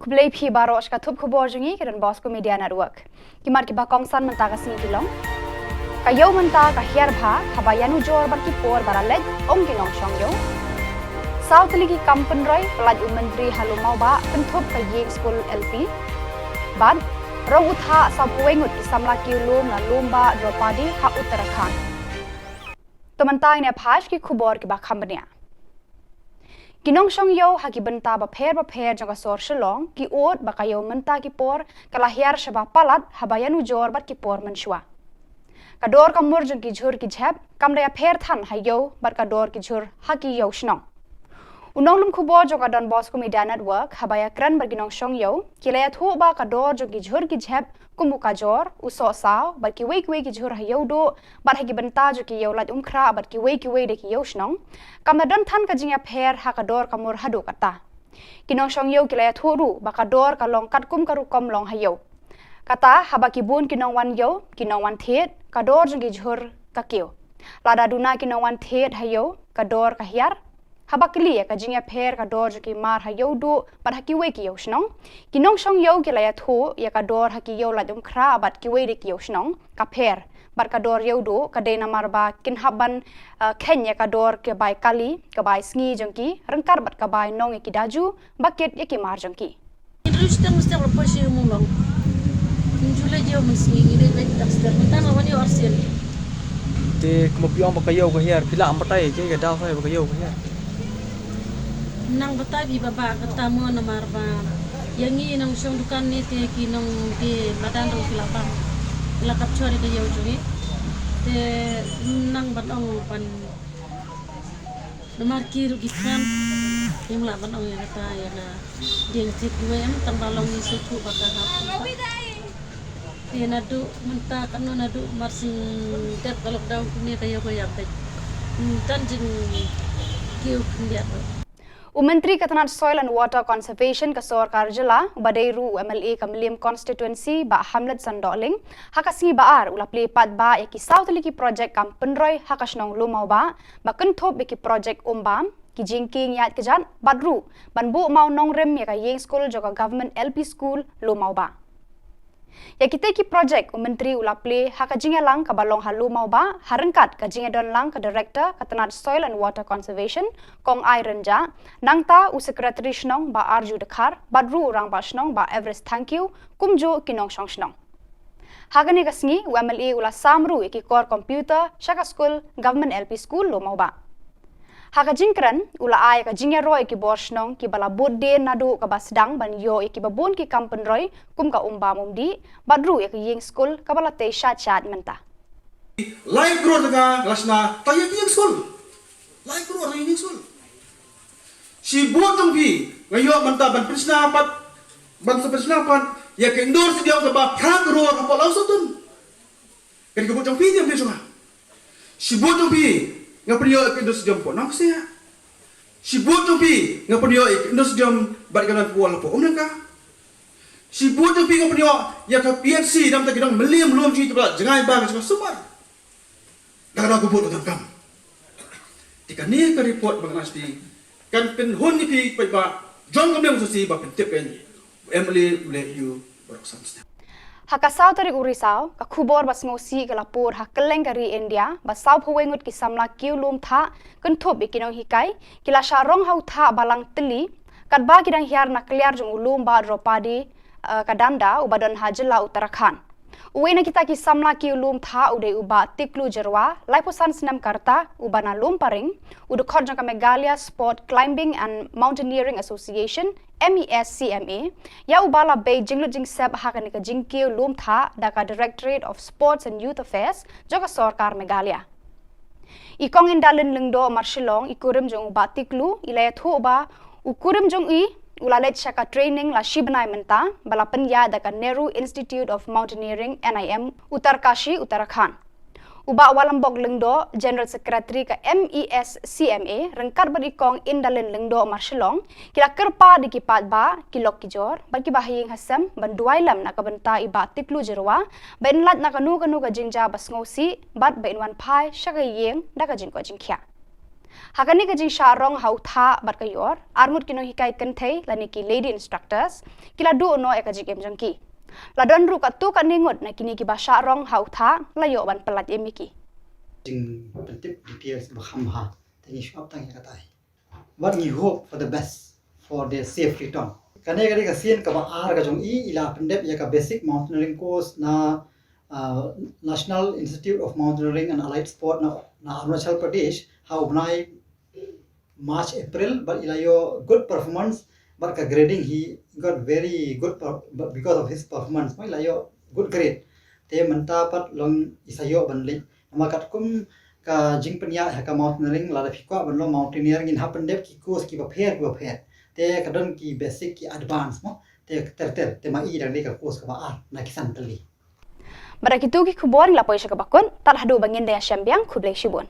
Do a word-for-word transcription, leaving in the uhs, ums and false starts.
Khublei phi baroh sha ka thup khubor jong ngi ka Don Bosco Media Network. Ki mat kiba kongsan mynta ka sngi ki long: Ka ïew mynta ka hiar bha haba ïanujor bad ki por ba la leit, ong ki nongshong ïew. Saw tylli ki kam pynroi pyllait u Myntri ha Lum Mawbah kynthup ka ïing skul L P. Bad rong u thah sawphew wei ngut ki samla kiew lum na Lum Bah Draupadi ha Uttarakhand. To mynta ngin ïa phai sha ki khubor kiba kham bniah. Ki nongshong ïew ha ki bynta bapher bapher jong ka sor Shillong ki ud ba ka ïew mynta ki por ka la hiar shaba palat haba ïanujor bad ki por mynshuwa. Ka dor ka mur jong ki jhur ki jhep kam da ïapher than ha ïew bad ka dor ki jhur ha ki ïew shnong. U nonglum khubor jong ka Don Bosco Media Network haba ïakren bad ki nongshong ïew, ki la ïathuh ba ka dor jong ki jhur ki jhep kum u kajor, u sohsaw bad kiwei kiwei ki jhur ha ïewduh bad ha ki bynta jong ki ïew lait umkhrah bad kiwei kiwei de ki ïew shnong, kam da don than ka jingïapher ha ka dor ka mur haduh katta. Ki nongshong ïew ki la ïathuh ruh ba ka dor ka long katkum ka rukom long ha ïew. Kata haba ki bun ki nongwan ïew, ki nongwan thied, ka dor jong ki jhur ka kiew. Lada duna ki nongwan thied ha ïew, ka dor ka hiar. Haba kylli ïa ka jingïapher ka dor jong ki mar ha ïewduh bad ha kiwei ki ïew shnong, ki nongshong ïew ki la ïathuh ïa ka dor ha ki ïew lait umkhrah bad kiwei de ki ïew shnong ka pher. Bad ka dor ïewduh ka dei namar ba kin hap ban, eh, kheiñ ïa ka dor ka bai kali, ka bai sngi jong ki, ryngkat bad ka bai nong ïa ki daju ba kit ïa ki mar jong ki. Ngi dei sdang sdang la poi shi mung long. Ngi ju leit ïew mynsngi, ngi dei leit sdang sdang. Mynta nga wan ïew arsien. Te kumba phi ong ba ka ïew ka hiar, phi lah ban batai kaei ka daw shuwa ba ka ïew ka hiar? Nang batai phi ba ba kata mo namar ba ïa ngi nongshong dukan ne te ki nong te madan ruh ki la bam. Ki la capture ïa ka ïew jong ngi. Te nang ban ong ban Namar ki ruh ki kren, ngim lah ban ong ïa kata ïa ka dieng thied kiwei em, tang ba long ngi sngewthuh ba ka hap. Te naduh mynta katno, naduh mar shu dep ka lockdown kumne ka ïew ka ïap beit. Ym don jingkiew khyndiat ruh. U Myntri ka tnat Soil and Water Conservation ka sorkar jylla, uba dei ruh u M L A ka Mylliem Constituency, Bah Hamletson Dohling, ha ka sngi ba ar u la plie paidbah ïa ki saw tylli ki projek kam pynroi ha ka shnong Lum Mawbah, ba kynthup ïa ki projek um bam, ki jingkieng ïaid kjat, bad ruh ban buh mawnongrim ïa ka ïing skul jong ka Government L P School Lum Mawbah. Ïa kitei ki projek u Myntri u la plie ha ka jingïalang kaba long ha Lum Mawbah, ha ryngkat ka jingïadon lang ka Director ka tnat Soil and Water Conservation, Kong I. Rynjah, nangta u Secretary Shnong Bah Arju Dkhar, bad ruh u Rangbah Shnong Bah Everest Thangkhiew, kumjuh ki nongshong shnong. Ha kane ka sngi, u M L A u la sam ruh ïa ki kor computer sha ka skul Government L P School Lum Mawbah. Ha ka jingkren, u la ai ka jingïaroh ïa ki bor shnong kiba la bud dien naduh kaba sdang ban ïoh ïa kiba bun ki kam pynroi kum ka um bam um dih, bad ruh ïa ka ïing skul kaba la tei shait shait mynta. Lai klur tyngka la shna tang ïa ka ïing skul. Lai klur tang ïa ka ïing skul. Shibun jong phi nga ïoh mynta ban pynshna pat, ban sa pynshna pat ïa ka indoor stadium kaba phra klur hapoh Lawsohtun. Ka dei ka bud jong phi ne em dei jong nga? Shibun jong phi nga pynïoh ïa ka indoor stadium hapoh Nongksiah. Shibun jong phi nga pynïoh ïa ka indoor stadium bad ka nang football hapoh Umnangka. Shibun jong phi nga pynïoh ïa ka P N C, namar ki nong Mylliem lum jong ngi kiba la jngai bam ka jong ka sumar. Da ka dei ka bud ka donkam. Te kane ka report ba nga ai sha phi kan pynhun ïa phi paidbah jong ka Mylliem Constituency ba pyntip ïa ngi. U M L A u leh ïa u baroh san snem. Ha ka saw tarik u Risaw, ka khubor ba sngewsih ka la pur ha kylleng ka ri India, ba sawphew wei ngut ki samla kiew lum thah, kynthup ïa ki nonghikai, ki la shah rong ha u thah balang tylli, katba ki dang hiar na kliar jong u Lum Bah Draupadi, eh, ka Danda, uba don ha jylla Uttarakhand. Uwei na kita ki samla kiew lum thah u dei u Bah Tiklu Jyrwa, laiphew san snem ka rta, uba na Lum Paring, u dkhot jong ka Meghalaya Sport Climbing and Mountaineering Association, M E S C M A, ïa uba la bei jinglut jingsep ha kane ka jingkiew lum thah da ka Directorate of Sports and Youth Affairs jong ka sorkar Meghalaya. I Kong Indalin Lyngdoh Marshillong, i kurim jong u Bah Tiklu, i la ïathuh ba u kurim jong i u la leit sha ka training la shi bnai mynta, ba la pynïaid da ka Nehru Institute of Mountaineering, N I M, Uttarkashi, Uttarakhand. U Bah Walambok Lyngdoh, General Secretary ka M E S C M A, ryngkat bad i Kong Indalin Lyngdoh Marshillong, ki la kyrpad ïa ki paidbah, ki lok ki jor bad kiba ha ïing ha sem ban duwai lem na ka bynta i Bah Tiklu Jyrwa, ban lait na kano kano ka jingjia ba sngewsih bad ban wan phai sha ka ïing da ka jingkoit jingkhiah. Ha kane ka jingshah rong ha u thah bad ka yor, arngut ki nonghikai kynthei lane ki lady instructors ki la duh noh ïa ka jingim jong ki. La don ruh katto katne ngut na kine kiba shah rong ha u thah la ïoh ban pyllait im ïa ki. Jingpyntip details ba kham bha, te ngi sngap tang ïa katai. Wat ngi hope for the best for their safe return. Kane ka dei ka sien kaba ar ka jong i, i la pyndep ïa ka basic mountaineering course na uh, National Institute of Mountaineering and Allied Sport na, na Arunachal Pradesh ha u bnai March April, bad i la ïoh good performance, bad ka grading, he got very good per, but because of his performance, i la ïoh good grade. Te mynta pat long i sa ïoh ban leit. Namar katkum ka jingpynïaid ha ka mountaineering, lada phi kwah ban long mountaineer ngin hap pyndep ki course kiba pher kiba pher. Te ka don ki basic, ki advance mo. Te ter ter, te ma i dang dei ka course kaba ar na ki san tylli. Bad da kito ki khubor ngi la poi sha kaba kut, tad haduh ba ngin da ïashem biang, khublei shibun.